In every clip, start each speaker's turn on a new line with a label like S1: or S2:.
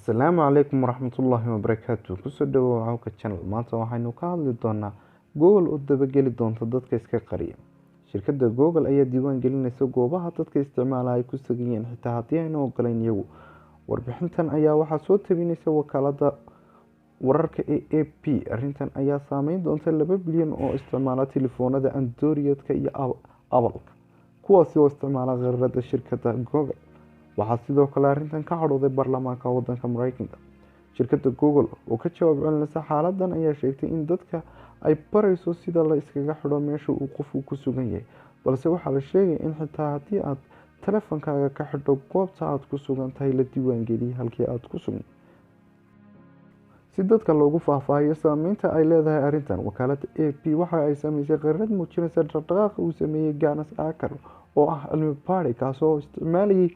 S1: Asalaamu calaykum waraxmatullaahi wabarakaatu. Kusoo dhawow Cawka Channel. Maanta waxaynu ka hadli doonaa Google oo dabageli doonta dadka iska qariya. Shirkadda Google ayaa diiwaan gelinaysa goobaha dadka isticmaala ay ku sugan yihiin, xitaa haddii ayna ogolayn iyagu. Warbixintan ayaa waxaa soo tabinaysa wakaaladda wararka ee AP. Arrintan ayaa saameyn doonta 2 bilyan oo isticmaala telefoonada Android-ka iyo Apple-ka, kuwaasi oo isticmaala khariidada shirkadda Google. Waxaa sidoo kale arrintan ka cadhooday baarlamaanka wadanka Mareykanka. Shirkadda Google oo ka jawaab celinaysa xaaladan ayaa sheegtay in dadka ay barayso sida la iskaga xidho meesha uu qofku ku sugan yahay, balse waxaa la sheegay in xitaa haddii aad teleefankaaga ka xidho goobta aad ku sugan tahay, la diiwaangeliyay halkii aad ku sugan. Si dadka loogu faahfaahiyo saameynta ay leedahay arrintan, wakaaladda AP waxa ay sameysay khariidad muujinaysa dhaqdhaqaaqa uu sameeyey Ganas Akar, oo ah cilmi baadhi, kaasoo isticmaalayay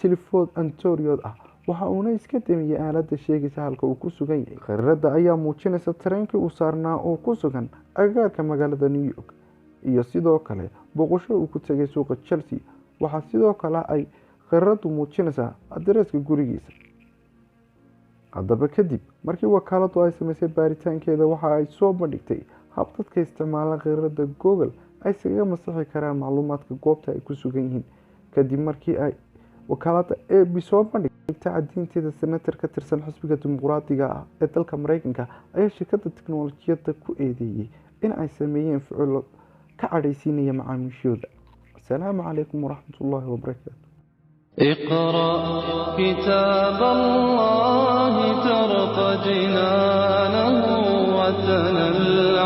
S1: telefoon Android ah. Waxa uuna iska damiyey aaladda sheegaysa halka uu ku sugan yahay. Khariidada ayaa muujinaysa tareenkii uu saarnaa oo ku sugan agagaarka magaalada New York, iyo sidoo kale booqasho uu ku tegay suuqa Chelsea. Waxaa sidoo kale ay khariidadu muujinaysaa adreeska gurigiisa. Haddaba, kadib markii wakaaladu ay sameysay baaritaankeeda, waxa ay soo bandhigtay hab dadka isticmaala khariidada Google ay iskaga masixi karaan macluumaadka goobta ay ku sugan yihiin. Kadib markii ay wakaaladda AP soo bandhigtay caddeynteeda, senator ka tirsan xisbiga Dimuqraadiga ah ee dalka Mareykanka ayaa shirkadda tiknoolajiyadda ku eedeeyey in ay sameeyeen ficilo ka cadhaysiinaya macaamiishooda. Asalaamu calaykum waraxmatullaahi wabarakaatu.
S2: اقرأ كتاب الله ترق جنانه وتنل